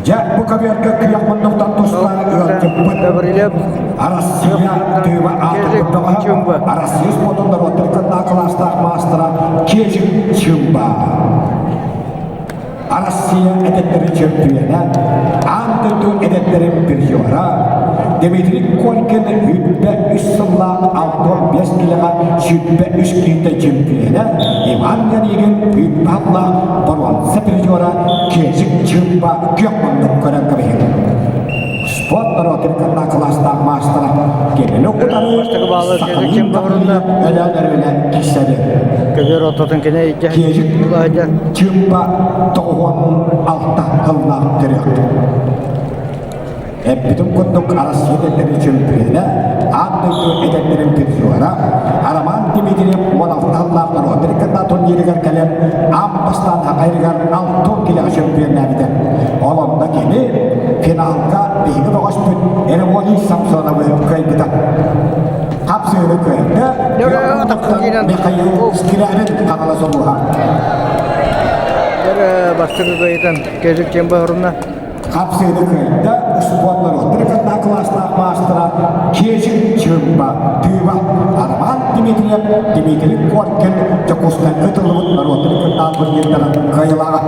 Дьэ, бу көбүөргэ күөх муннуктан тустар ыалдьыппыт Гаврилев Арассыыйа тыыба Кежик аатырбыт Чымба. Арассыыйа спордун норуоттар кытта кылаастаах маастара Кежик Чымба. Арассыыйа эдэттэрин чөмпүйүөнэ, аан дойду эдэттэрин призера Дмитрий Коркин 23 сыллаах 65 килэҕэ 23 киитэ чөмпүйүөнэ Иван Ярыгин 20 сыллаах боруонса призера Кежик Чымба күөх муннук көрөн кэбиһин. Спорт норуотун кытта кылаастаах маастара кинини утары Бастакы баалы Кежик Сахалин Чымба орунна. өлөөнөрүнэн киирсэри. Көбүөр ортотун кини Кежик Чымба 96 сыллаах төрүөх. Эппитим курдук Арассыыйа эдэрдэрин чөмпүйүөнэ, аан дойду эдэрдэрин призера Роман Дмитриев 16 сыллаах норуоттар кытта турнирыгар кэлэн аан бастаан Хахайыгар алтын килэҕэ чөмпүйүөннээбитэ. Ол онно кини финалга биһиги бөҕөспүт Эрволий Самсоновы кыайбыта. Хапсыыны кыайда Михаил Скрябин хаҥалас улууһа. Бастакы кыайыытын Кежик Чемба оруна. Хапсыыны кыайда успуорт норуоттары кытта кылаастаах маастара Кежик Чымба Тыыба Роман Дмитриев Дмитрий Коркин Дьокуускайга ытыллыбыт норуоттары кытта турнирдарын кыайыылааҕа.